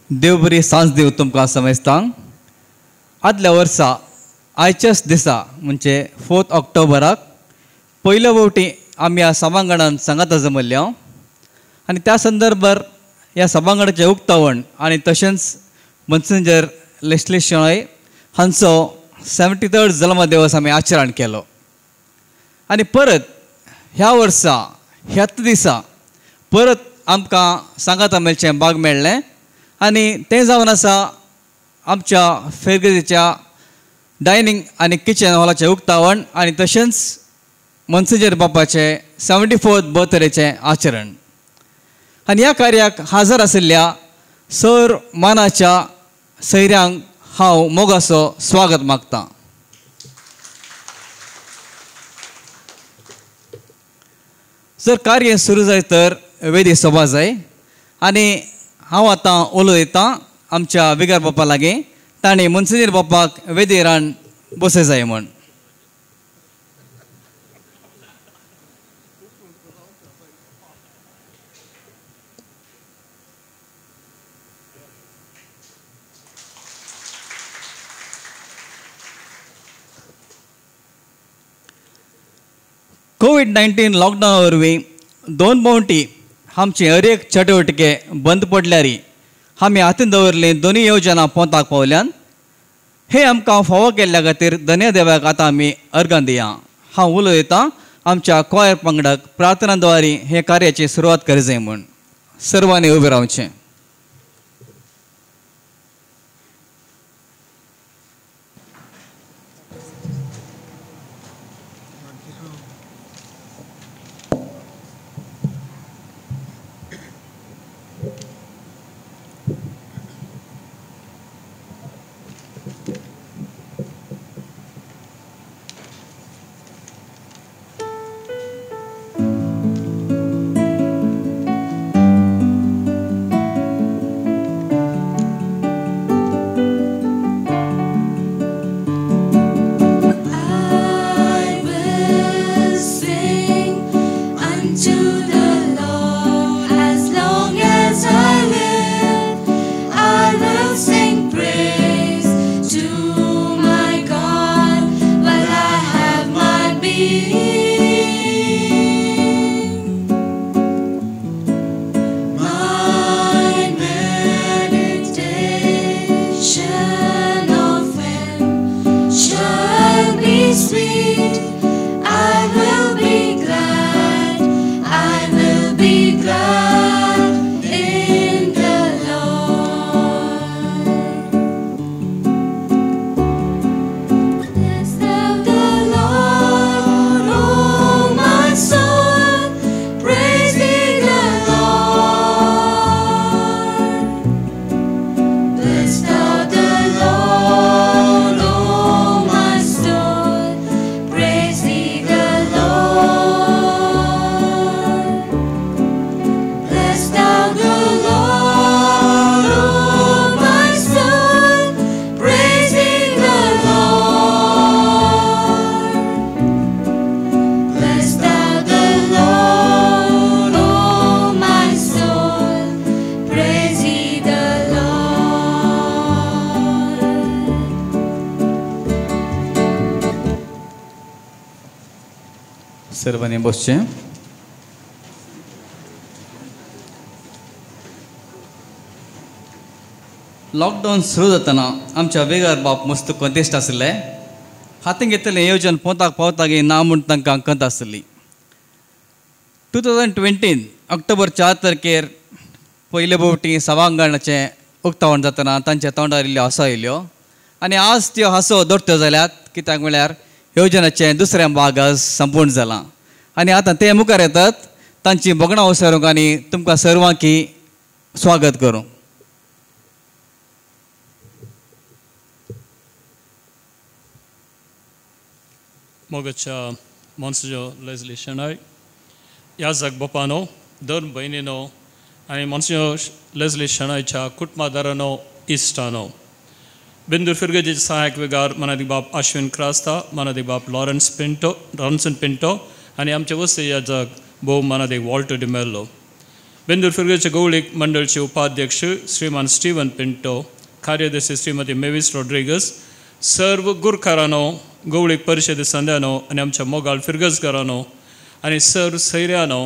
देव बरी सांज दिव तुमकां समजतांक. आदल्या वर्सा आयच्याच दिसा म्हणजे 4 ऑक्टोबराक पयल्या फावटी आमी ह्या सभांगणान सांगाता जमल्ल्या आनी त्या संदर्भार ह्या सभांगणाचें उक्तावण आनी तशेंच मनसिंजर लेस्ली शेणॉय हांचो 73rd जल्मदिवस आमी आचरण केलो. आनी परत ह्या वर्सा ह्याच दिसा परत आमकां सांगाता मेळचें भाग मेळ्ळें आनी तें जावन आसा आमच्या फेरगेजीच्या डायनींग आनी किचन हॉलाचें उक्तावण आनी तशेंच मनसिंजर बापाचें 74th बर्थडेचें आचरण. आनी ह्या कार्याक हाजर आशिल्ल्या सर मानाच्या सैऱ्यांक हांव मोगाचो स्वागत मागतां. जर कार्य सुरू जाय तर वेदी सभा जाय आनी हांव आतां उलयतां आमच्या विगार बापा लागीं, तांणी मनसिंजर बापाक वेदीर हाडून बसय जाय म्हूण. कोवीड-19 लॉकडावना वरवीं 2 फावटी आमची हर एक चटुवटिके बंद पडल्यारी आमी हातीन दवरली दोनूय योजना पोंताक पावल्यान. हे आमकां फावो केल्ल्या खातीर धन्य देवाक आतां आमी अर्गां दिया. हांव उलयतां आमच्या कॉयर पंगडाक प्रार्थना द्वारी हे कार्याची सुरवात करी जाय म्हूण. सर्वांनी उबें रावचें. सर्वांनी बसचें. लॉकडावन सुरू जातना आमच्या वेगार बाप मस्त कंतेस्ट आशिल्ले. हातीन घेतलें येवजण पोंताक पावता गी ना म्हूण तांकां कंत आसली. 2020 ऑक्टोबर 4 तारखेर पयले फावटी सभांगणाचें उक्तावण जातना तांच्या तोंडार इल्ल्यो हांसो आयल्यो आनी आज त्यो हांसो दोडट्यो जाल्यात कित्याक म्हळ्यार योजनाचें दुसरें भाग आज संपूर्ण जालां आनी आतां ते मुखार येतात तांची भोगणां वसरूंक आनी तुमकां सर्वांकी स्वागत करूं. मोगाच्या मोन्सिजो लेस्ली शेणॉय, याजक बापानो, दोन भयणीनो आनी मोन्सिजो लेस्ली शेणॉयच्या कुटुंबादारानो, इश्टानो, बिंदूर फिरगेजीचे सहायक विगार मनादी बाप आश्विन क्रास्ता, मनादी बाप लॉरन्स पिंटो, रॉन्सन पिंटो आनी आमचे वस्ती याजक भोव मनादी वॉल्टर डिमेल्लो. बेंदूर फिरगेचे गवळीक मंडळचे उपाध्यक्ष श्रीमान स्टीवन पिंटो, कार्यदर्शी श्रीमती मेवीस रॉड्रिगस, सर्व गुरकारांनो, गवळीक परिशदे संद्यानो आनी आमच्या मोगाळ फिरगजकारांनो आनी सर्व सैऱ्यानो,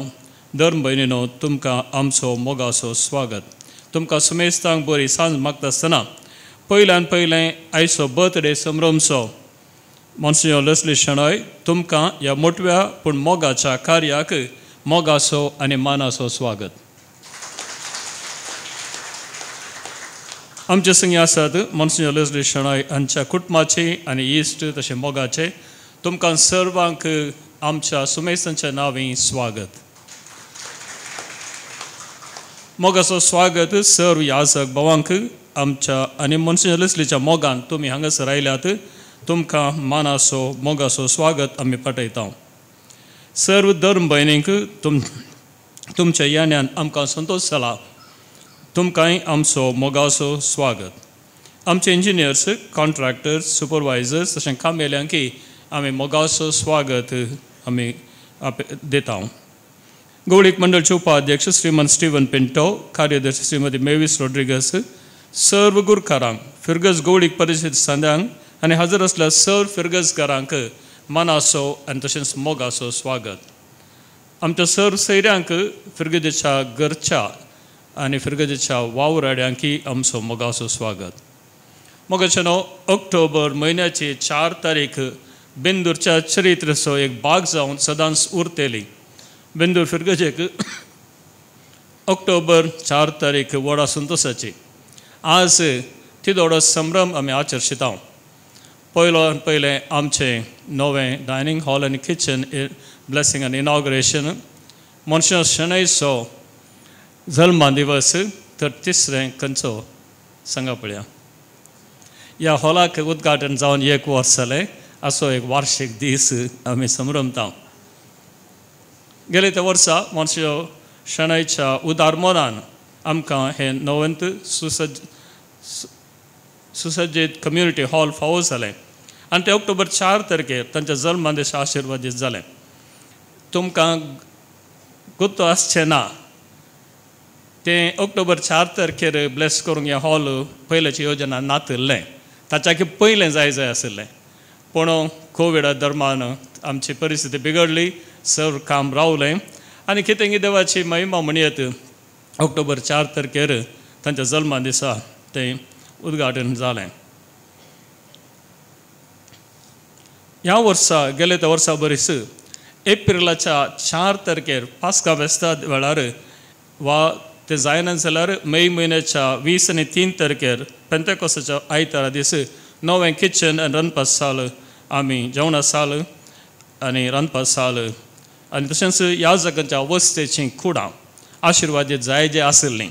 धर्म भयणीनो, तुमकां आमचो मोगाचो स्वागत. तुमकां सुमेस्तांक बरी सांज मागता आसतना पयल्यान पयलें आयचो बर्थडे संभ्रमचो मोन्सिन्योर लेस्ली शेणॉय तुमकां ह्या मोटव्या पूण मोगाच्या कार्याक मोगाचो आनी मानाचो स्वागत. आमचे संगी आसात मोन्सिन्योर लेस्ली शेणॉय हांच्या कुटुंबाचे आनी इश्ट तशें मोगाचे. तुमकां सर्वांक आमच्या सुमेस्तांच्या नांवी स्वागत. मोगाचो स्वागत सर्व याजक भावांक आमच्या आनी मोन्सिन्योर लेस्लीच्या मोगान तुमी हांगासर आयल्यात, तुमकां मानाचो मोगाचो स्वागत आमी पाठयता. सर्व धर्म भयणींक तुमच्या येण्यान आमकां संतोश जाला, तुमकांय आमचो मोगाचो स्वागत. आमचे इंजिनियर्स, कॉन्ट्रॅक्टर्स, सुपरवायजर्स तशें कामेल्यांकय आमी मोगाचो स्वागत आमी दिता. गवळीक मंडळचे उपाध्यक्ष श्रीमान स्टीवन पिंटो, कार्यदर्शी श्रीमती मेवीस रॉड्रिगस, सर्व गुरकारांक, फिरगज गवळीक परिशद संद्यांक आनी हजर आसल्या सर्व फिरगजकारांक मानाचो आनी तशेंच मोगाचो स्वागत. आमच्या सर्व सैऱ्यांक, फिरगजेच्या घरच्या आनी फिरगजेच्या वावराड्यांकय आमचो मोगाचो स्वागत. मोगाचें न्हू ऑक्टोबर म्हयन्याची 4 तारीख बेंदूरच्या चरित्राचो एक भाग जावन सदांच उरतली. बेंदूर फिरगजेक ऑक्टोबर 4 तारीख व्हडा संतोशाची. आज तिदोडो संभ्रम आमी आचर्शिता. पयलो पयलें आमचें नवें डायनींग हॉल आनी किचन ब्लेसिंग आनी इनॉग्रेशन, मोन्सिन्योर शेणॉयचो जल्मा दिवस, तर तिसरें खंयचो सांगा पळया. ह्या हॉलाक उद्घाटन जावन 1 वर्स जालें, असो एक वार्षीक दीस आमी संभ्रमता. गेले त्या वर्सा मोन्सिन्योर शेणॉयच्या उदार मनान आमकां हें नवेंत सुसज्जीत कम्युनिटी हॉल फावो जालें आनी ते ऑक्टोबर 4 तारखेर तांच्या जल्मादेशा आशिर्वादीत जालें. तुमकां गुत्तो आसचें ना तें ऑक्टोबर 4 तारखेर ब्लेस करूंक हें हॉल पयल्याची योजना नातिल्लें, ताच्याकी पयलें जाय जाय आशिल्लें, पूण कोविडा दरम्यान आमची परिस्थिती बिगडली, सर्व काम रावलें आनी कितें देवाची महिमा म्हणयत ऑक्टोबर 4 तारखेर तांच्या जल्मा दिसा तें उद्घाटन जालें. ह्या वर्सा गेले त्या वर्सा बरीच एप्रिलाच्या 4 तारखेर पास्का फेस्ता वेळार वा ते जायना जाल्यार मे म्हयन्याच्या 20 आनी 3 तारखेर पेंतेकोसाच्या आयतारा दीस नवें किचन आनी रांदपा साल आमी जेवणा साल आनी रांदपा साल आनी तशेंच ह्या जाग्यांच्या अवस्थेचीं कुडां आशिर्वादीत जाय जे आशिल्लीं.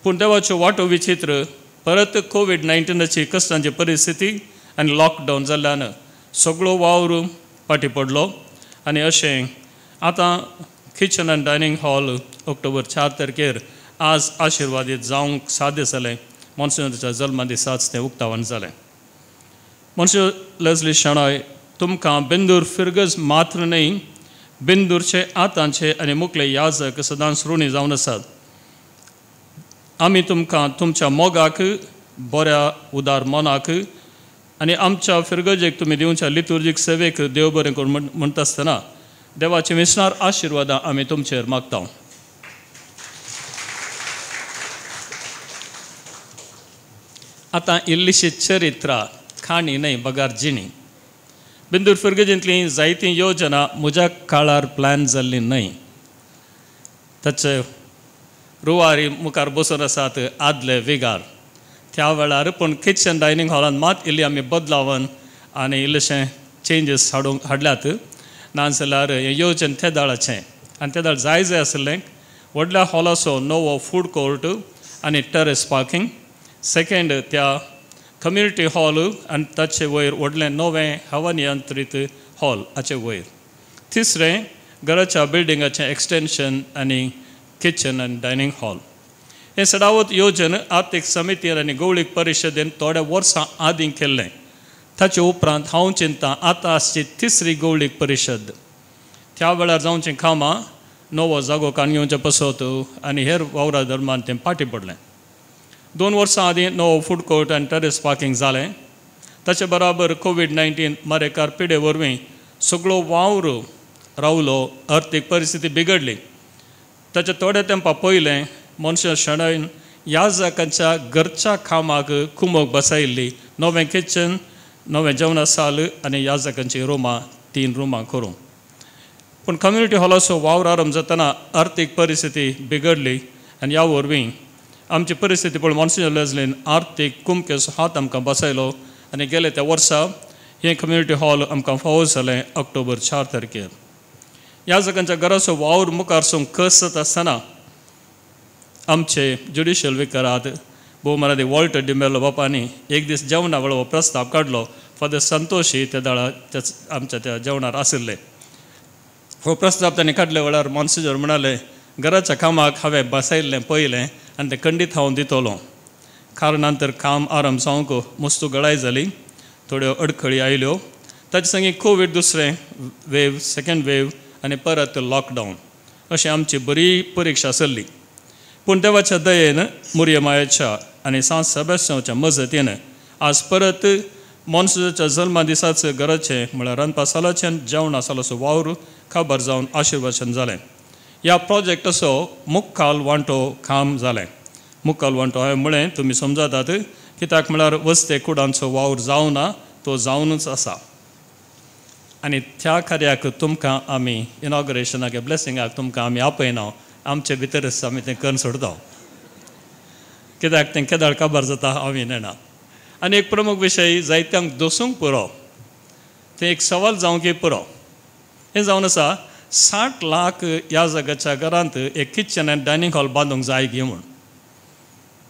पूण देवाच्यो वाटो विचित्र, परत कोवीड-19ची कश्टांची परिस्थिती आनी लॉकडावन जाल्ल्यान सगळो वावर फाटीं पडलो आनी अशें आतां किचन आनी डायनींग हॉल ऑक्टोबर 4 तारखेर आज आशिर्वादीत जावंक साध्य जालें. मोन्सिन्योराच्या जल्मा दिसाच तें उक्तावण जालें. मोन्सिन्योर लेस्ली शेणॉय तुमकां बेंदूर फिरगज मात्र न्हय, बेंदूरचे आतांचे आनी मुखले याजक सदांच ऋणी जावन आसात. आमी तुमकां तुमच्या मोगाक, बऱ्या उदार मनाक आनी आमच्या फिरगजेक तुमी दिवच्या लितुर्जीक सेवेक देव बरें करूं म्हणटा आसतना देवाचे विसणार आशिर्वादां आमी तुमचेर मागता. आतां इल्लीशी चरित्रा, काणी न्हय बगार जिणी. बेंदूर फिरगजेंतली जायती योजना म्हज्या काळार प्लॅन जाल्ली न्हय. ताचे रुवारी मुखार बसून आसात आदले विगार त्या वेळार, पूण किचन डायनींग हॉलान मात इल्ली आमी बदलावन आनी इल्लेशें चेंजीस हाडूंक हाडल्यात. नाजाल्यार हें योजन ते दाळाचें आनी ते दाळ जाय जाय आशिल्लें. व्हडल्या हॉलाचो नवो फूड कोर्ट आनी टेरस पार्किंग, सेकेंड त्या कम्युनिटी हॉल आनी ताचे वयर व्हडलें नवें हवानियंत्रीत हॉल हाचे वयर, तिसरें घराच्या बिल्डिंगाचें एक्सटेंशन आनी किचन आनी डायनींग हॉल. हें सडावत योजन आर्थीक समितीन आनी गवळीक परिशदेन थोड्या वर्सां आदीं केल्लें. ताचे उपरांत हांव चिंता आतां आसची तिसरी गवळीक परिशद. त्या वेळार जावचीं कामां नवो जागो काडून घेवचे पसत आनी हेर वावरा दरम्यान तें फाटीं पडलें. 2 वर्सां आदीं नवो फूड कोर्ट आनी टेरेस पार्किंग जालें. ताचे बराबर कोवीड-19 मारेकार पिडे वरवीं सगळो वावर रावलो, अर्थीक परिस्थिती बिगडली. ताच्या थोड्या तेंपा पयलें मनशां शणैन ह्या जाकांच्या घरच्या कामाक कुमोक बसयल्ली, नवें किचन, नवें जेवणा साल आनी ह्या जाकांची रुमां, 3 रुमां करूंक. पूण कम्युनिटी हॉलाचो वावर आरंभ जातना अर्थीक परिस्थिती बिगडली आनी ह्या वरवीं आमची परिस्थिती पळोवन मॉन्सिन्योर लेस्लीन आर्थीक कुमकेचो हात आमकां बसयलो आनी गेले त्या वर्सा हें कम्युनिटी हॉल आमकां फावो जालें ऑक्टोबर 4 तारखेर. ह्या जाकांच्या घराचो वावर मुखार सून कस जाता आसतना आमचे ज्युडिशियल विकारात भोवमानादी वॉल्टर डिमेलो बापांनी एक दीस जेवणा वेळार हो प्रस्ताव काडलो. फादर संतोशी त्या दाळा आमच्या त्या जेवणार आशिल्ले. हो प्रस्ताव तांणी काडल्या वेळार मॉन्सिन्योर म्हणाले, घराच्या कामाक हांवें बसयल्लें पळयलें आनी तें खंडीत हांव दितलो. कारणान तर काम आरंभ जावंक मस्तू गळाय जाली, थोड्यो अडखळी आयल्यो. ताचे संगी कोवीड दुसरें वेव, सेकेंड वेव आनी परत लॉकडावन अशी आमची बरी परिक्षा चल्ली. पूण देवाच्या दयेन, मुरयमायाच्या आनी सांत सेबास्तियांवच्या मजतीन आज परत मॉन्सिन्योराच्या जल्मा दिसाच घराचें म्हळ्यार रांदपा सालाचें आनी जेवणा सालाचो वावर खबर जावन आशिर्वचन जालें. ह्या प्रोजेक्टाचो मुखाल वांटो काम जालें. मुखाल वांटो हांवें म्हळें तुमी समजतात कित्याक म्हळ्यार वस्ते कुडांचो वावर जावना, तो जावनूच आसा. आनी त्या कार्याक तुमकां आमी इनॉग्रेशनाक ब्लेसिंगाक तुमकां आमी आपयना, आमचे भितरच आमी तें करून सोडता, कित्याक तें केदाळ काबार जाता आमी नेणा. आनी एक प्रमुख विशय जायत्यांक दोसूंक पुरो, तें एक सवाल जावंक पुरो. हें जावन आसा 60 लाख ह्या जाग्याच्या घरांत एक किचन आनी डायनींग हॉल बांदूंक जाय गी म्हूण.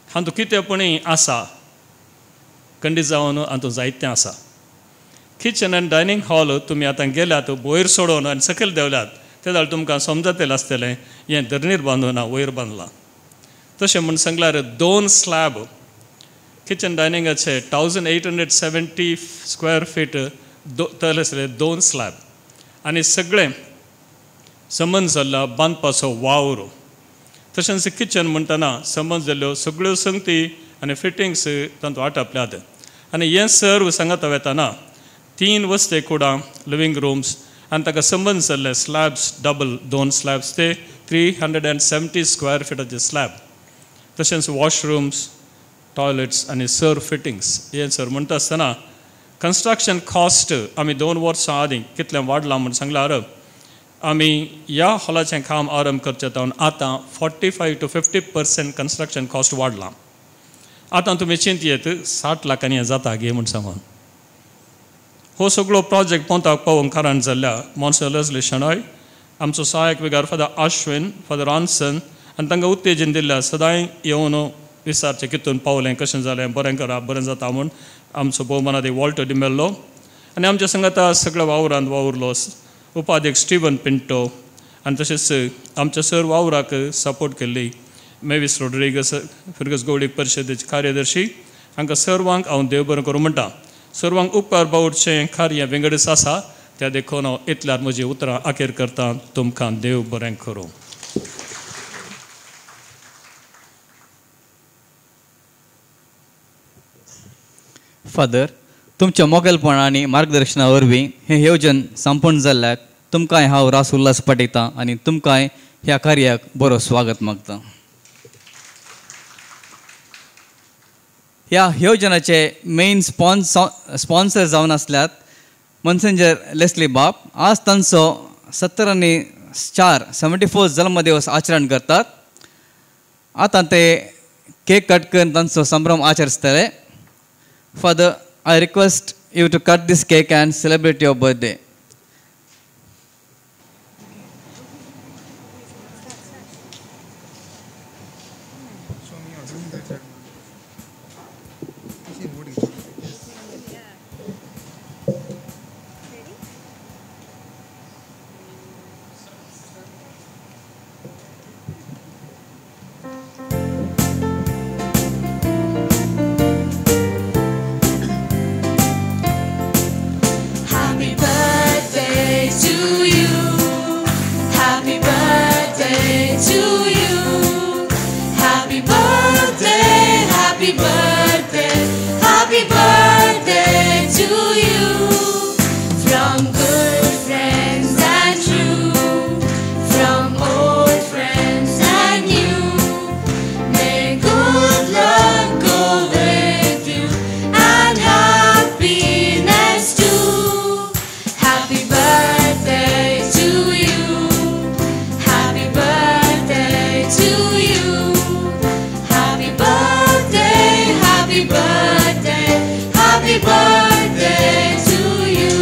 हातूंत कितें पणी आसा खंडीत जावन हातूंत जायतें आसा. किचन आनी डायनींग हॉल तुमी आतां गेल्यात वयर सोडून आनी सकयल देंवल्यात ते जाल्यार तुमकां समजतलें आसतलें हें धरणीर बांदूना वयर बांदलां. तशें म्हूण सांगल्यार 2 स्लॅब किचन डायनिंगाचे 1870 स्क्वेअर फीट तले आसले 2 स्लॅब आनी सगळें संबंद जाल्लो बांदपाचो वावर. तशेंच किचन म्हणटना संबंद जाल्ल्यो सगळ्यो संगती आनी फिटिंग्स तातूंत आटापल्यात. आनी हें सर्व सांगता वेतना 3 वस्ते कुडां, लिवींग रुम्स आनी ताका संबंद जाल्ले स्लॅब्स डबल 2 स्लॅब्स ते 370 स्क्वेअर फिटाचे स्लॅब, तशेंच वॉशरूम्स, टॉयलेट्स आनी सर्व फिटिंग्स. हें सर म्हणटा आसतना कन्स्ट्रक्शन कॉस्ट आमी 2 वर्सां आदीं कितलें वाडलां म्हूण सांगल्यार आमी ह्या हॉलाचें काम आरंभ करचें तावन आतां 45 to 50% construction cost वाडलां. आतां तुमी चिंतयेत 60 लाखांनी हें जाता गे म्हूण सांगून. हो सगळो प्रोजेक्ट पोंताक पावोवंक कारण जाल्ल्या मॉन्सिन्योर लेस्ली शणॉय, आमचो सहायक विगार फादर आश्विन, फादर आन्सन आनी तांकां उत्तेजन दिल्ल्या सदांय येवन विचारचें कितून पावलें, कशें जालें, बरें करा, बरें जाता म्हूण आमचो भोवमानादी वॉल्टर डिमेल्लो आनी आमच्या संगाता सगळ्या वावरांत वावुरलो उपाध्यक्ष स्टिवन पिंटो आनी तशेंच आमच्या सर वावराक सपोर्ट केल्ली मेवीस रोड्रिगस, फिर्गज गौडीक परिशदेचे कार्यदर्शी हांकां सर्वांक हांव देव बरें करूं म्हणटा. सर्वांक उपकार बावडचें कार्य विंगडच आसा, त्या देखून हांव इतल्यार म्हजी उतरां अखेर करता. तुमकां देव बरें करूं. फादर, तुमच्या मोगेलपण आनी मार्गदर्शना वरवीं हें येवजण संपूर्ण जाल्ल्याक तुमकांय हांव रास उल्हास पाठयतां आनी तुमकांय ह्या कार्याक बरो स्वागत मागता. ह्या येवजणाचे मेन स्पॉन्सर जावन आसल्यात मॉन्सिन्योर लेस्ली बाप. आज तांचो 74 जल्मदिवस आचरण करतात. आतां ते केक कट करून तांचो संभ्रम आचरितले. Father, I request you to cut this cake and celebrate your birthday. Happy birthday. Happy birthday, happy birthday to you. From good friends and true, from old friends and new. May good luck go with you and happiness too. Happy birthday to you. Happy birthday to you. Happy birthday, happy birthday, happy birthday to you.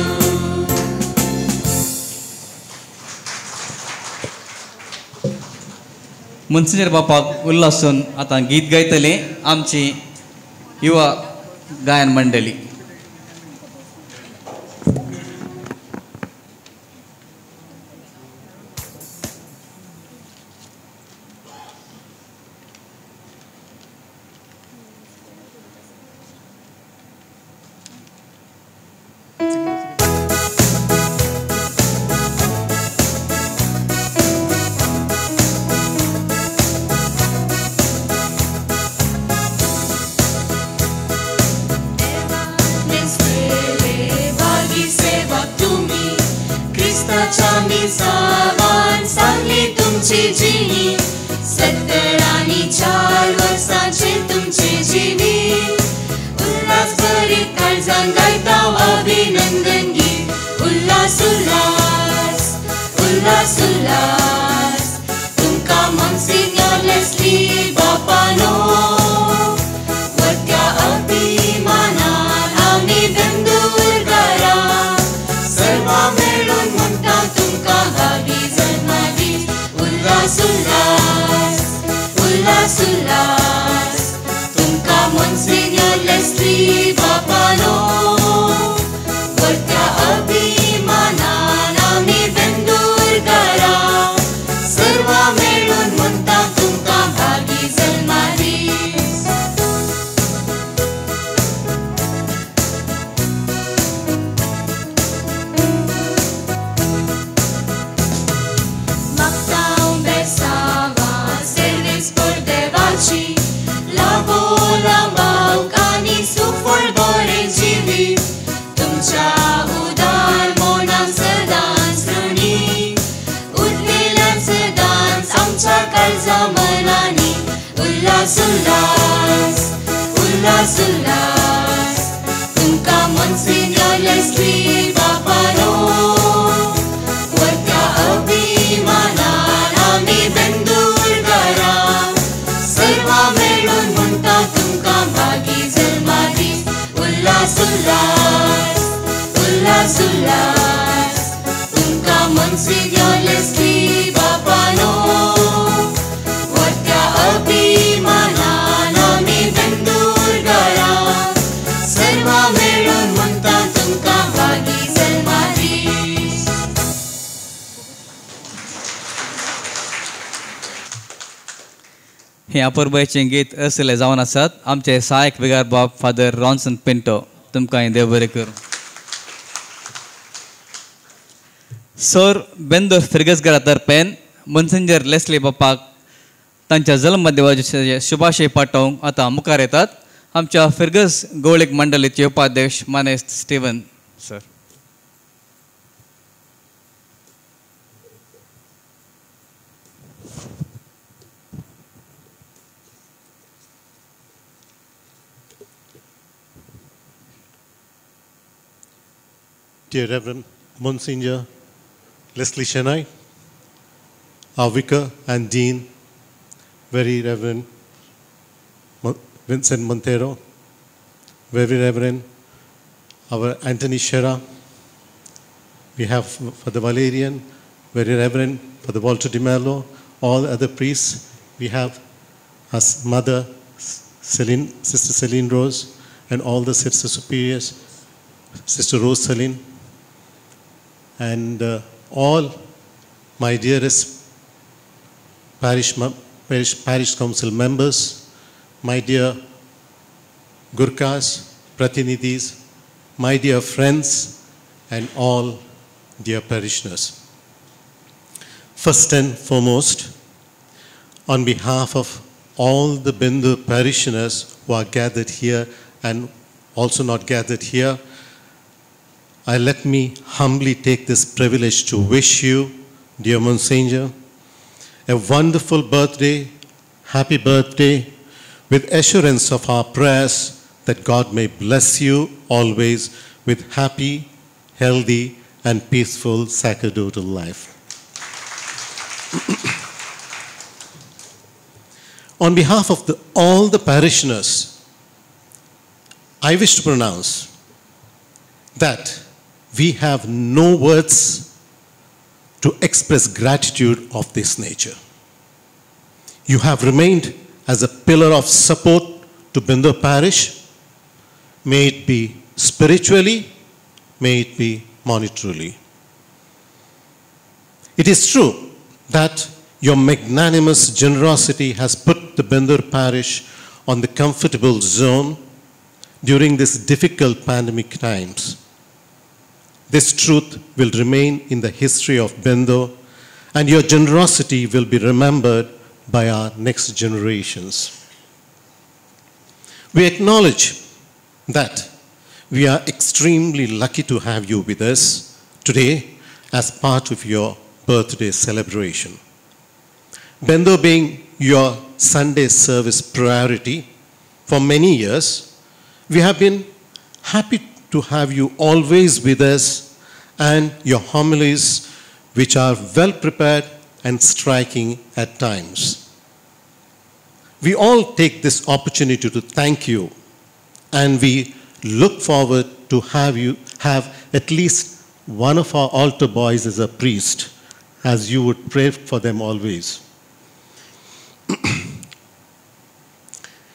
Monsignor बापाक उल्हासून आतां गीत गायतली आमची युवा गायन मंडळी. सेवा तुम्ही क्रिस्ताच्या मिसावान सांगली तुमची जिणी 70 आणि 4 वर्सांचे तुमचे जिवीत उल्हास भरीत काळजान गायता अभिनंदन गीत उल्हास उल्हास उल्हास उल्हास तुमकां मोन्सिन्योर लेस्ली बापानो वरत्या अभिमानान आमी बेंदूरकारां सर्वां मेळून म्हणटा तुमकां भागी जल्मदीस उल्हास उल्हास उल्हास उल्हास तुमकां मोन्सिन्योर लेस्ली बापानो वरत्या अभिमानान आमी बेंदूरकारां सर्वां मेळून म्हणटा तुमकां भागी जल्मदीस. मागता बेसांवां सर्वीस पोर देवाची लाभो लांबावक आनी सुफळ बरें जिवीत तुमच्या उदार मनाक सदांच ऋणी उरलेल्यान सदांच आमच्या काळजा मनांनी उल्हास उल्हास उल्हास उल्हास तुमकां मोन्सिन्योर लेस्ली बापानो वरत्या अभिमानान आमी बेंदूरकारां सर्वां मेळून म्हणटा तुमकां भागी जल्मदीस उल्हास उल्हास उल्हास उल्हास तुमकां मोन्सिन्योर लेस्ली बापानो वरत्या अभिमानान आमी बेंदूरकारां सर्वां मेळून म्हणटा तुमकां भागी जल्मदीस. हें अपुरबायचें गीत असलें जावन आसात आमचे सहायक विगार बाब फादर रॉन्सन पिंटो तुमकां हें देव बरें करूं. सर बेंदोर फिर्गजघरा तर्फेन मोन्सिन्योर लेस्ली बापाक तांच्या जल्मदिवाचे शुभाशय पाठोवंक आतां मुखार येतात आमच्या फिर्गज गवळीक मंडळीचे उपाध्यक्ष मानेस्त Steven sir. Dear Reverend Monsignor Leslie Shenoy, our Vicar and Dean, Very Reverend Vincent Montero, Very Reverend our Anthony Shera, we have Father Valerian, Very Reverend Father Walter Di Mello, all other priests. We have us Mother Celine, Sister Celine Rose, and all the Sister Superiors, Sister Rose Celine, and all my dearest parish council members, my dear Gurkhas, Pratinidhis, my dear friends, and all dear parishioners. First and foremost, on behalf of all the Bendur parishioners who are gathered here and also not gathered here, let me humbly take this privilege to wish you, dear Monsignor, a wonderful birthday, happy birthday, with assurance of our prayers that God may bless you always with happy, healthy, and peaceful sacerdotal life. On behalf of all the parishioners, I wish to pronounce that we have no words to express gratitude of this nature. You have remained as a pillar of support to Bendur Parish, may it be spiritually, may it be monetarily. It is true that your magnanimous generosity has put the Bendur Parish on the comfortable zone during this difficult pandemic times. This truth will remain in the history of Bendur, and your generosity will be remembered by our next generations. We acknowledge that we are extremely lucky to have you with us today as part of your birthday celebration. Bendur being your Sunday service priority for many years, we have been happy to have you always with us and your homilies, which are well prepared and striking at times. We all take this opportunity to thank you, and we look forward to have you have at least one of our altar boys as a priest, as you would pray for them always.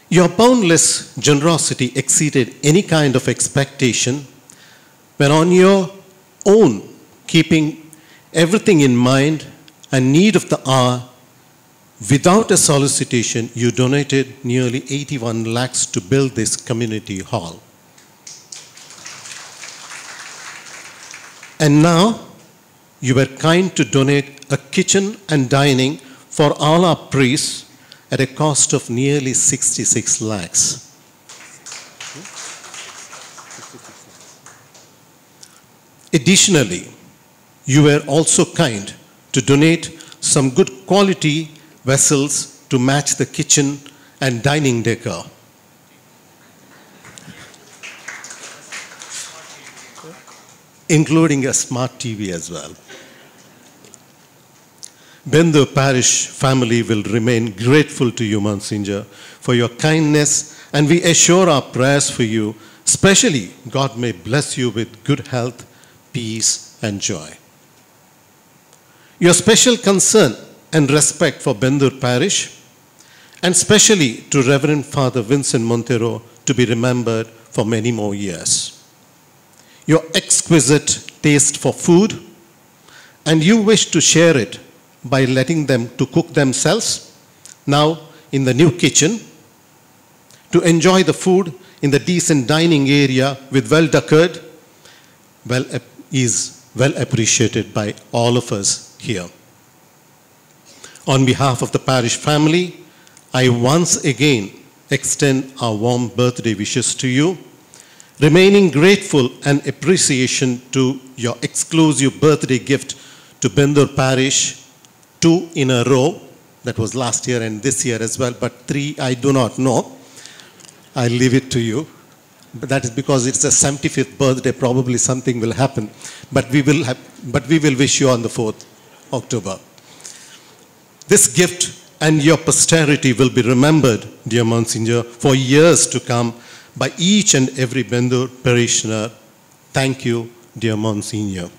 Your boundless generosity exceeded any kind of expectation when on your own, keeping everything in mind and need of the hour, without a solicitation, you donated nearly 81 lakhs to build this community hall. And now, you were kind to donate a kitchen and dining for all our priests at a cost of nearly 66 lakhs. Additionally, you were also kind to donate some good quality vessels to match the kitchen and dining decor, including a smart TV as well. Bendur Parish family will remain grateful to you, Monsignor, for your kindness, and we assure our prayers for you, especially God may bless you with good health, peace, and joy. Your special concern and respect for Bendur Parish, and especially to Reverend Father Vincent Montero, to be remembered for many more years. Your exquisite taste for food, and you wish to share it by letting them to cook themselves, now in the new kitchen, to enjoy the food in the decent dining area with well decored, is well appreciated by all of us here. On behalf of the parish family, I once again extend our warm birthday wishes to you, remaining grateful and appreciation to your exclusive birthday gift to Bendur Parish, 2 in a row, that was last year and this year as well, but 3 I do not know. I leave it to you. But that is because it's a 75th birthday, probably something will happen. But we will wish you on the 4th October. This gift and your posterity will be remembered, dear Monsignor, for years to come by each and every Bendur parishioner. Thank you, dear Monsignor.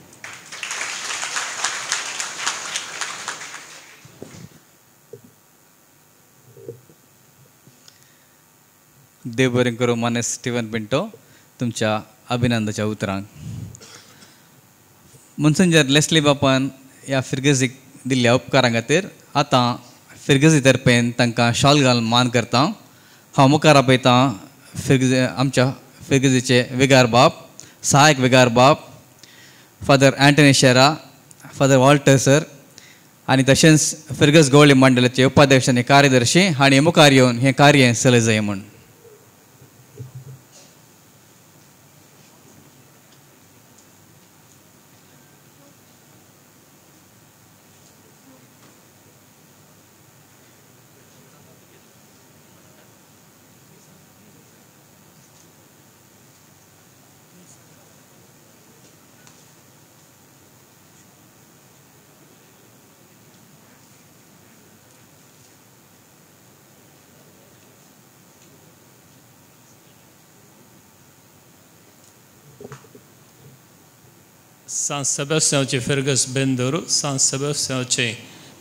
देव बरें करूं मानेस्त Steven Pinto तुमच्या अभिनंदनाच्या उतरांक. मोन्सिंजर Leslie बापान ह्या फिर्गजीक दिल्ल्या उपकारां खातीर आतां फिर्गजी तर्फेन तांकां शाल घालून मान करता. हांव मुखार आपयतां फिर्गजी आमच्या फिर्गजीचे विगार बाप, सहायक विगार बाप Father Antony Shera, Father Walter sir, आनी तशेंच फिर्गज गवळी मंडळाचे उपाध्यक्ष आनी कार्यदर्शी हांणी मुखार येवन हें कार्य चलय जाय म्हूण. सांत सेबास्तियांवचे फिर्गज बेंदूर, सांत सेबास्तियांवचे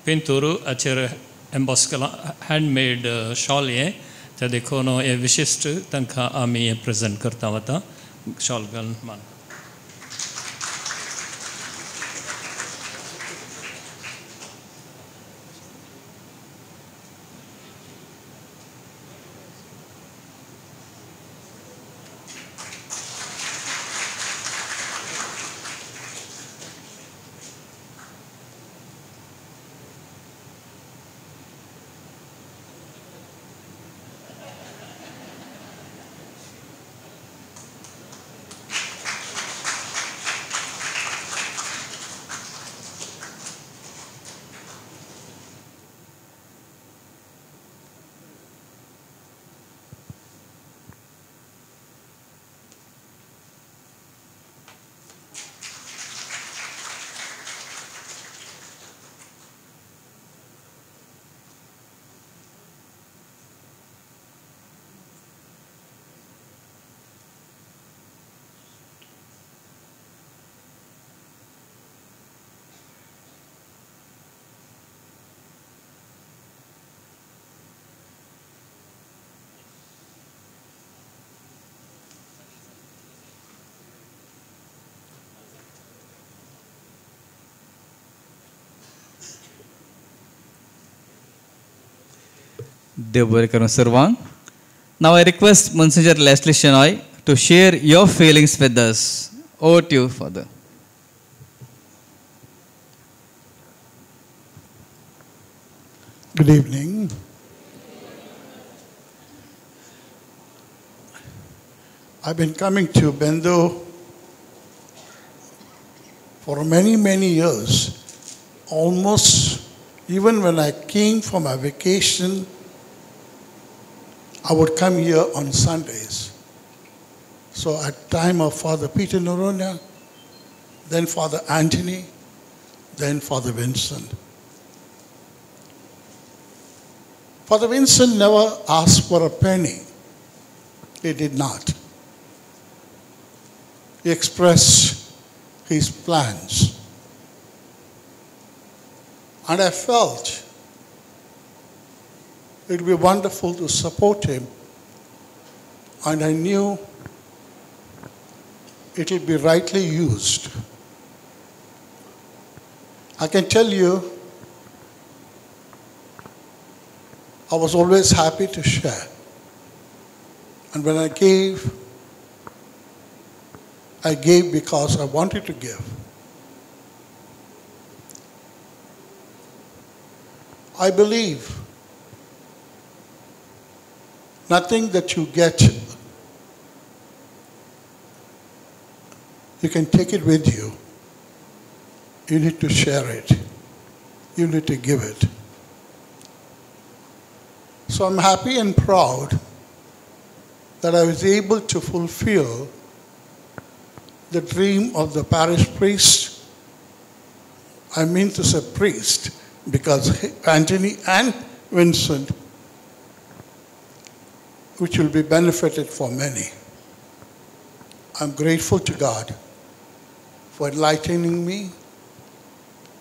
पिंतूर हाचेर एम्बॉस केलां, हँडमेड शॉल हें, ते देखून हें विशिश्ट तांकां आमी हें प्रेजेंट करता आतां शॉल घालून मान. देव बरें करूं सर्वांक. Now I request Monsignor Leslie Shenoy to share your feelings with us. Over to you, Father. Good evening. I've been coming to Bendur for many, many years. Almost even when I came for my vacation, I would come here on Sundays. So at time of Father Peter Noronha, then Father Anthony, then Father Vincent. Father Vincent never asked for a penny. He did not. He expressed his plans. And I felt it would be wonderful to support him, and I knew it will be rightly used. I can tell you, I was always happy to share. And when I gave because I wanted to give. I believe nothing that you get, you can take it with you. You need to share it. You need to give it. So I'm happy and proud that I was able to fulfill the dream of the parish priest. I mean to say priest, because Anthony and Vincent, which will be benefited for many. I'm grateful to God for enlightening me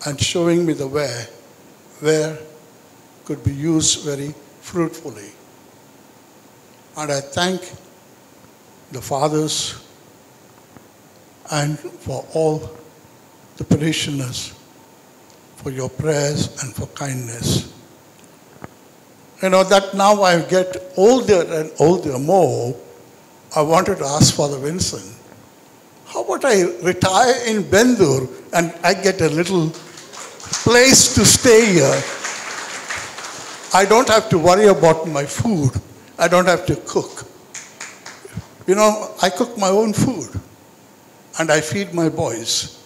and showing me the way where could be used very fruitfully. And I thank the fathers and for all the parishioners for your prayers and for kindness. You know that now I get older and older more, I wanted to ask Father Vincent, how about I retire in Bendur and I get a little place to stay here, I don't have to worry about my food. I don't have to cook. You know, I cook my own food and I feed my boys.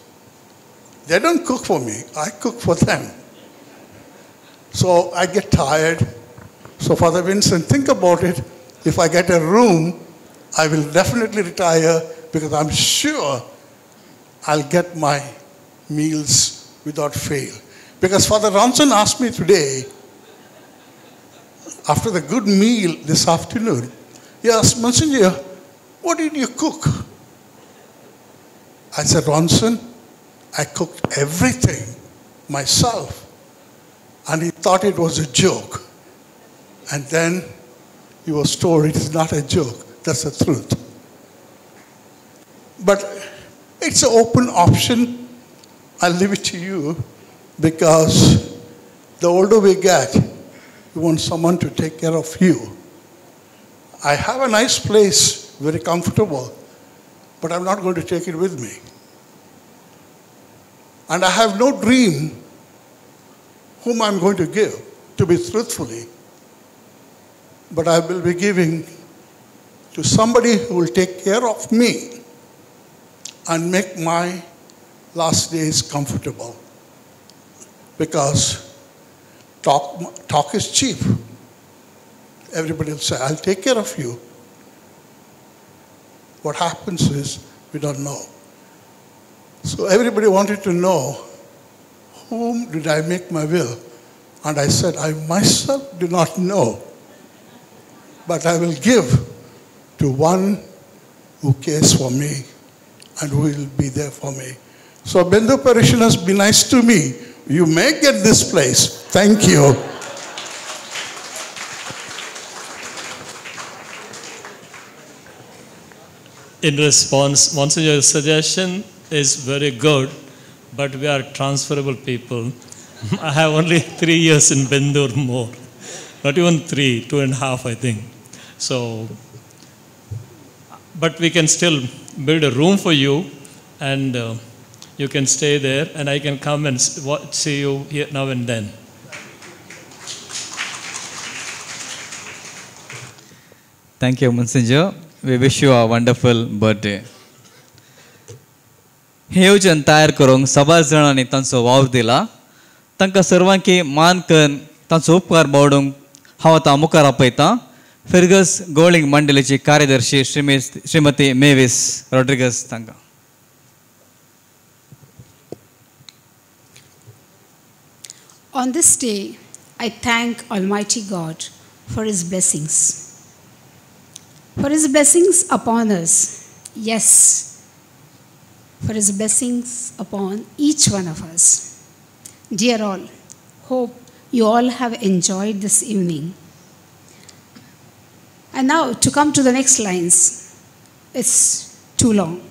They don't cook for me, I cook for them. So I get tired. So Father Vincent, think about it. If I get a room, I will definitely retire because I'm sure I'll get my meals without fail. Because Father Ronson asked me today, after the good meal this afternoon, he asked, Monsignor, what did you cook? I said, Ronson, I cooked everything myself. And he thought it was a joke. And then he was told it is not a joke. That's the truth. But it's an open option. I'll leave it to you because the older we get, you want someone to take care of you. I have a nice place, very comfortable, but I'm not going to take it with me. And I have no dream whom I'm going to give, to be truthfully. But I will be giving to somebody who will take care of me and make my last days comfortable. Because talk is cheap. Everybody will say, I'll take care of you. What happens is, we don't know. So everybody wanted to know, whom did I make my will? And I said, I myself do not know, but I will give to one who cares for me and who will be there for me. So Bendure parishioners, be nice to me. You may get this place. Thank you. In response, Monsignor's suggestion is very good, but we are transferable people. I have only 3 years in Bendure more. Not even 3, 2.5, I think. So, but we can still build a room for you, and you can stay there, and I can come and see you here now and then. Thank you, Monsignor. We wish you a wonderful birthday. हे येवजण तयार करूंक सबार जाणांनी तांचो वावर दिला. तांकां सर्वांकी मान करून तांचो उपकार बावडूंक हांव आतां मुखार आपयतां फिर्गस गोवळींग मंडळीची कार्यदर्शी श्रीमती मेवीस रॉड्रिगस तांकां. On this day, I thank Almighty God for His blessings. For His blessings upon us, yes, for His blessings upon each one of us. Dear all, hope you all have enjoyed this evening. And now to come to the next lines, it's too long.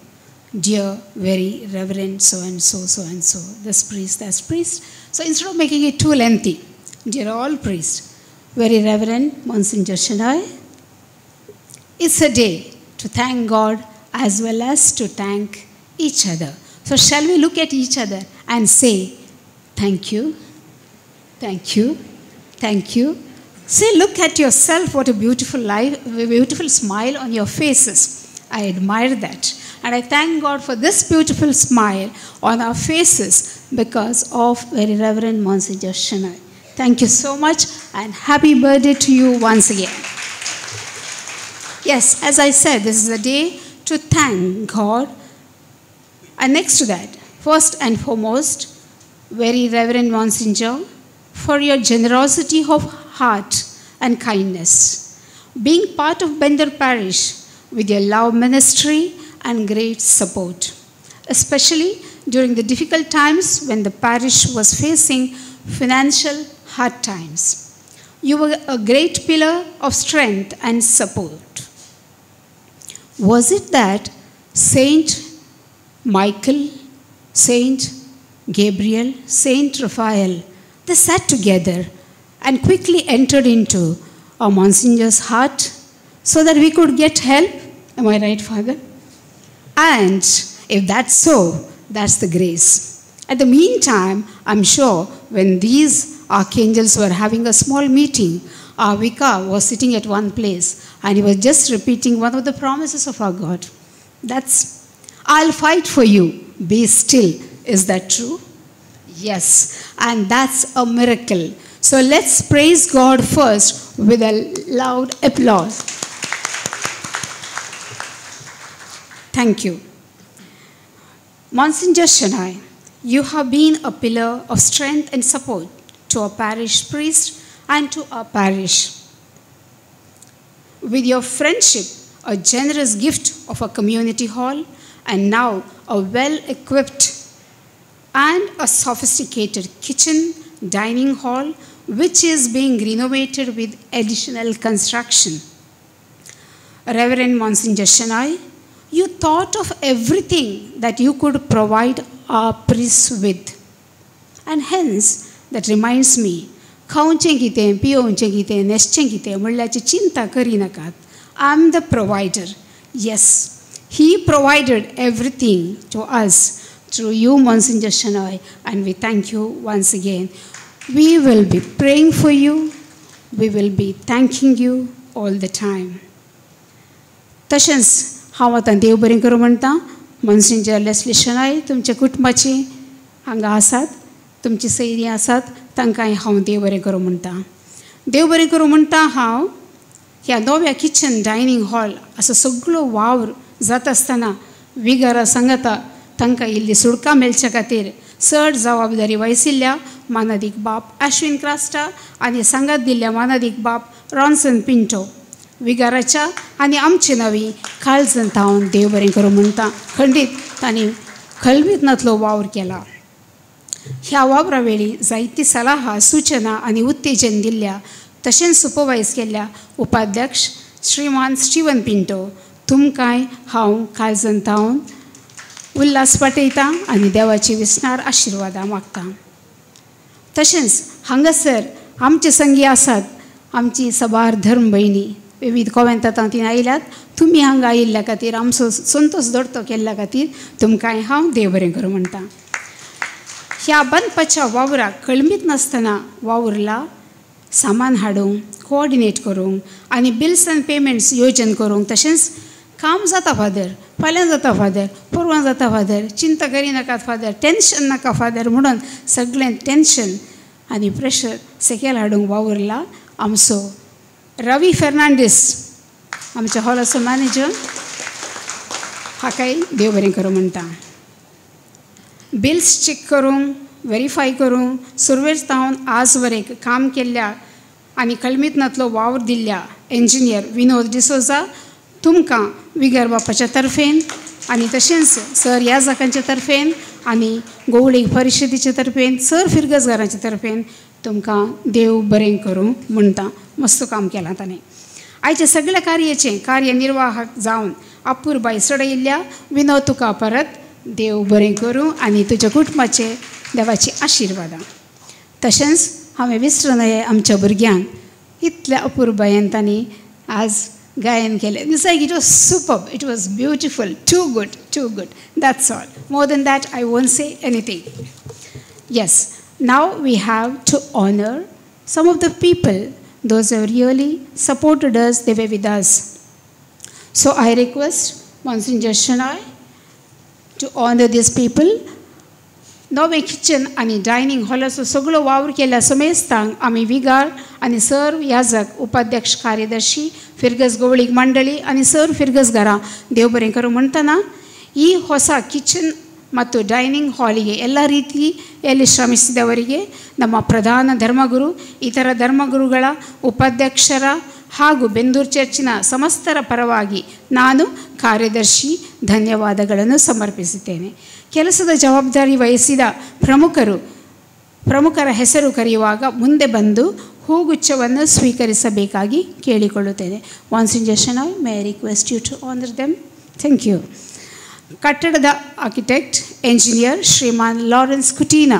Dear, very reverend so-and-so, so-and-so, this priest, that priest. So instead of making it too lengthy, dear all priests, very reverend Monsignor Shenoy, it's a day to thank God as well as to thank each other. So shall we look at each other and say, thank you, thank you, thank you. See, look at yourself, what a beautiful life, a beautiful smile on your faces. I admire that. And I thank God for this beautiful smile on our faces because of Very Reverend Monsignor Shenoy. Thank you so much and happy birthday to you once again. Yes, as I said, this is a day to thank God. And next to that, first and foremost, Very Reverend Monsignor, for your generosity of heart and kindness. Being part of Bendure Parish with your love ministry and great support, especially during the difficult times when the parish was facing financial hard times. You were a great pillar of strength and support. Was it that Saint Michael, Saint Gabriel, Saint Raphael, they sat together and quickly entered into our Monsignor's heart so that we could get help? Am I right, Father? And if that's so, that's the grace. At the meantime, I'm sure when these archangels were having a small meeting, our vicar was sitting at one place and he was just repeating one of the promises of our God. That's, I'll fight for you, be still. Is that true? Yes, and that's a miracle. So let's praise God first with a loud applause. Thank you. Monsignor Shenoy, you have been a pillar of strength and support to our parish priest and to our parish. With your friendship, a generous gift of a community hall, and now a well-equipped and a sophisticated kitchen, dining hall, which is being renovated with additional construction. Reverend Monsignor Shenoy, you thought of everything that you could provide our priests with. And hence, that reminds me, खावचें कितें, पियोवचें कितें, न्हेसचें कितें म्हणल्याची चिंता करिनाकात. I am the provider. Yes, he provided everything to us through you, Monsignor Shenoy, and we thank you once again. We will be praying for you. We will be thanking you all the time. तशेंच हांव आतां देव बरें करूं म्हणटा. Monsignor Leslie Shenoy तुमच्या कुटुंबाची हांगा आसात, तुमची सयरीं आसात, तांकांय हांव देव बरें करूं म्हणटा. देव बरें करूं म्हणटा. हांव ह्या नव्या किचन डायनींग हॉल असो सगळो वावर जाता आसतना विगारा सांगाता तांकां इल्ली सुडकां मेळच्या खातीर चड जबाबदारी वयसिल्ल्या मानादीक बाप अश्विन क्रास्टा आनी सांगात दिल्ल्या मानादीक बाप रॉन्सन पिंटो विगाराच्या आनी आमचे नवी काळजांत हांव देव बरें करूं म्हणटा. खंडीत तांणी खलबीतनांतलो वावर केला. ह्या वावरा वेळी जायती सलाहा, सूचना आनी उत्तेजन दिल्ल्या तशेंच सुपरवायज केल्ल्या उपाध्यक्ष श्रीमान स्टीवन पिंटो तुमकांय हांव काळजांत हांव उल्हास पाठयता आनी देवाची विसणार आशिर्वादां मागता. तशेंच हांगासर आमचे संगी आसात आमची सबार धर्म भयणी विविध कोवेंतां ती आयल्यात. तुमी हांगा आयिल्ल्या खातीर आमचो संतोश दोडतो केल्ल्या खातीर तुमकांय हांव देव बरें करूं म्हणटा. ह्या बांदपाच्या वावराक कळमीत नासतना वावुरला सामान हाडूंक, कोऑर्डिनेट करूंक आनी बिल्स आनी पेमेंट्स योजन करूंक. तशेंच काम जाता फादर, फाल्यां जाता फादर, परवां जाता फादर, चिंता करिनाकात फादर, टेंशन नाका फादर म्हणून सगळें टेंशन आनी प्रेशर सकयल हाडूंक वावुरला आमचो रवी फेर्नांडीस आमच्या हॉलाचो मॅनेजर हाकाय देव बरें करूं म्हणटा. बिल्स चॅक करूंक, वेरीफाय करूंक सुरवेर सावन आज वरेक काम केल्ल्या आनी कलमीतनांतलो वावर दिल्ल्या इंजिनियर विनोद डिसोजा तुमकां विगर बापाच्या तर्फेन आनी तशेंच सर याजकांच्या तर्फेन आनी गोवळी परिशदेच्या तर्फेन सर फिरगजगारांच्या तर्फेन तुमकां देव बरें करूं म्हणटा. मस्त काम केलां ताणें. आयच्या सगळ्या कार्याचें कार्यनिर्वाहक जावन अपुरबाय सडयिल्ल्या विनोद तुका परत देव बरें करूं आनी तुज्या कुटुंबाचे देवाची आशिर्वादां. तशेंच हांवें विसरूं नये आमच्या भुरग्यांक इतल्या अपुरबायेन तांणी आज गायन केलें. It's like it was superb, it was beautiful, too good, too good. That's all. More than that I won't say anything. Yes, now we have to honour some of the people, those who really supported us, they were with us. So I request Monsignor Shenoy to honour these people. नवें kitchen आनी dining हॉलाचो सगळो वावर केल्ल्या समेस्तांक आमी विगार आनी सर्व याजक, उपाध्यक्ष, कार्यदर्शी, फिरगज गोवळीक मंडळी आनी सर्व फिरगजगारां देव बरें करूं म्हणटना ಈ ಹೊಸ ಕಿಚನ್ ಮತ್ತು ಡೈನಿಂಗ್ ಹಾಲಿಗೆ ಎಲ್ಲ ರೀತಿಯಲ್ಲಿ ಶ್ರಮಿಸಿದವರಿಗೆ ನಮ್ಮ ಪ್ರಧಾನ ಧರ್ಮಗುರು, ಇತರ ಧರ್ಮಗುರುಗಳ, ಉಪಾಧ್ಯಕ್ಷರ ಹಾಗೂ ಬೆಂದೂರು ಚರ್ಚಿನ ಸಮಸ್ತರ ಪರವಾಗಿ ನಾನು ಕಾರ್ಯದರ್ಶಿ ಧನ್ಯವಾದಗಳನ್ನು ಸಮರ್ಪಿಸುತ್ತೇನೆ. ಕೆಲಸದ ಜವಾಬ್ದಾರಿ ವಹಿಸಿದ ಪ್ರಮುಖರ ಹೆಸರು ಕರೆಯುವಾಗ ಮುಂದೆ ಬಂದು ಹೂಗುಚ್ಛವನ್ನು ಸ್ವೀಕರಿಸಬೇಕಾಗಿ ಕೇಳಿಕೊಳ್ಳುತ್ತೇನೆ. Monsignor Shenoy, may I request you to honour them. Thank you. ಕಟ್ಟಡದ ಆರ್ಕಿಟೆಕ್ಟ್ ಎಂಜಿನಿಯರ್ ಶ್ರೀಮಾನ್ ಲಾರೆನ್ಸ್ ಕುಟೀನಾ.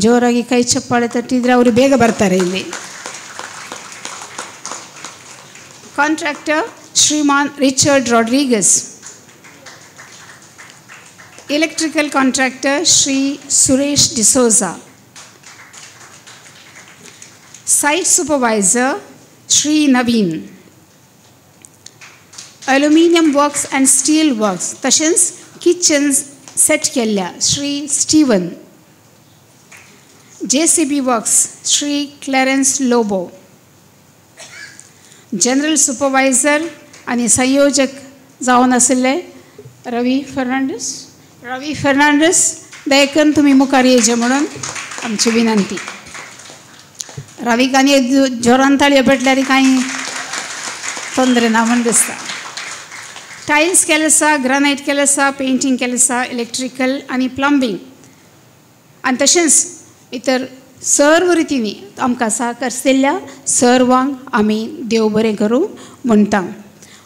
ಜೋರಾಗಿ ಕೈ ಚಪ್ಪಾಳೆ ತಟ್ಟಿದರೆ ಅವರು ಬೇಗ ಬರ್ತಾರೆ ಇಲ್ಲಿ. Contractor Shriman Richard Rodrigues. Electrical contractor Shri Suresh D'Souza, site supervisor Shri Naveen, aluminium works and steel works तशेंच किचन सेट केल्ल्या Shri Steven, JCB works Shri Clarence Lobo, general supervisor आनी संयोजक जावन आशिल्ले रवी फर्नांडीस. रवी फर्नांडीस दयकन तुमी मुखार येवचे म्हणून आमची विनंती. रवीक आनी जोरान ताळयो पेटल्यार कांय ತೊಂದರೆ ना म्हूण दिसता. टायल्स केलें आसा, ग्रानायट केलें आसा, पेंटींग केलें आसा, इलेक्ट्रिकल आनी प्लंबींग आनी तशेंच इतर सर्व रितींनी आमकां सहकार दिल्ल्या सर्वांक आमी देव बरें करूं म्हणटा.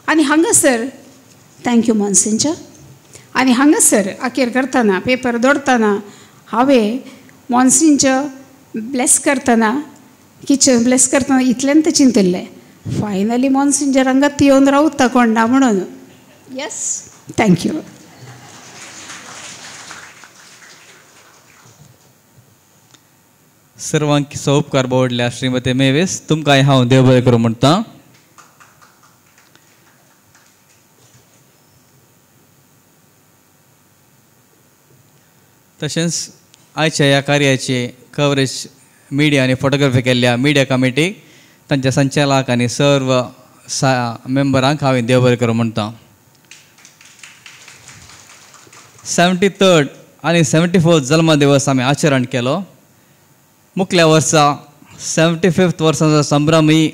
आनी हांगासर thank you मॉन्सिंजर. आनी हांगासर अखेर करतना पेपर दोडतना हांवें मॉन्सिंजर ब्लेस करतना किचन ब्लेस करतना इतल्यान चिंतिल्लें फायनली मॉन्सिंजर हांगात येवन रावता कोण ना म्हणून. Yes, thank you. सर्वांक उपकार बोडल्या श्रीमती मेवीस, तुमकां हांव देव बरें करूं म्हणटा. तशेंच आयच्या ह्या कार्याची कवरेज मिडिया आनी फोटोग्राफी केल्ल्या मिडिया कमिटीक, तांच्या संचालक आनी सर्व मेंबरांक हांवें देव बरें करूं म्हणटा. 73rd आनी 74th जल्मदिवस आमी आचरण केलो. मुखल्या वर्सा 75th वर्साचो संभ्रमय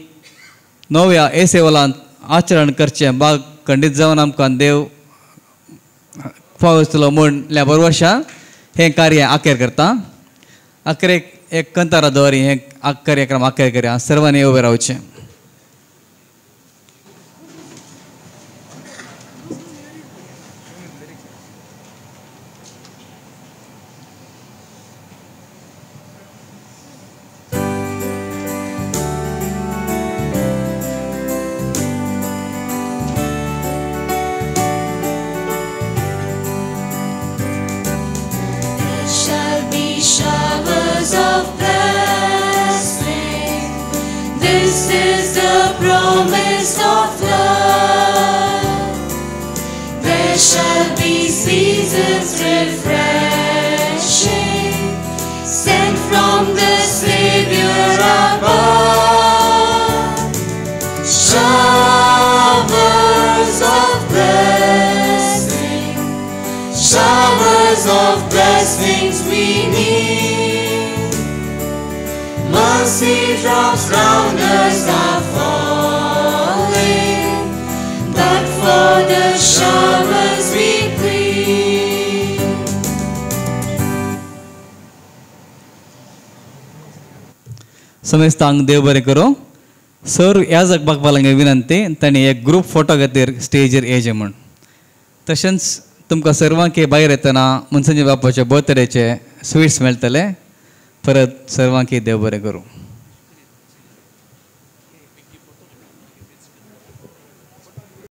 नव्या एसेवलांत आचरण करचें बाग खंडीत जावन आमकां देव फावसतलो म्हूण ह्या बरवर्शा हें कार्य आखेर करता. अखेरेक एक कंतारा दवरी हें कार्यक्रम अखेर करया. सर्वांनी उबें रावचें. Showers of blessing, this is the promise of love. There shall be seasons refreshing, sent from the Savior above. Showers of blessing, showers of blessings we need. Mercy drops round us are falling, but for the showers we plead. समेस्तांक देव बरें करूं. Sir ह्या जगपाक पालंग विनंती तांणी एक group photo खातीर स्टेजीर येयचें म्हूण. तशेंच तुमकां सर्वांक भायर येतना मनसंजय बापाचे बर्थडेचे स्वीट्स मेळटले. परत सर्वांक देव बरें करूं.